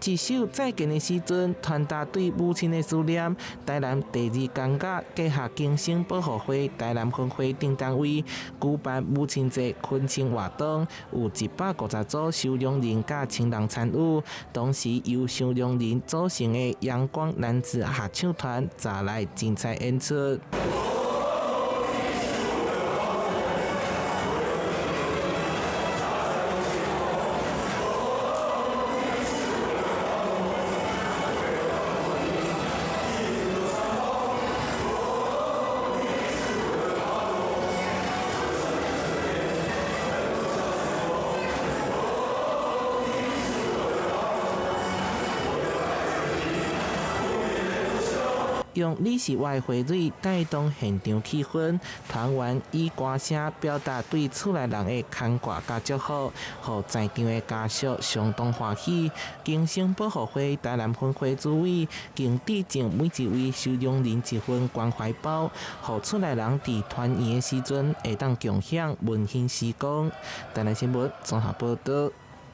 一首再見的時陣，傳達對母親的思念。台南第二工甲結合更生保護會台南分會等單位舉辦母親節懇親活動，有150組收容人佮親人參與。同時由收容人組成的陽光男子合唱團再來精彩演出。用你是我的花蕊帶動現場氣氛，團員以歌聲表達對厝內人的牽掛佮祝福，予在場的家屬相當歡喜。更生保護會台南分會主委更致贈每一位收容人一份關懷包，予厝內人佇團圓的時陣會當共享溫馨時光。台南新聞綜合報導。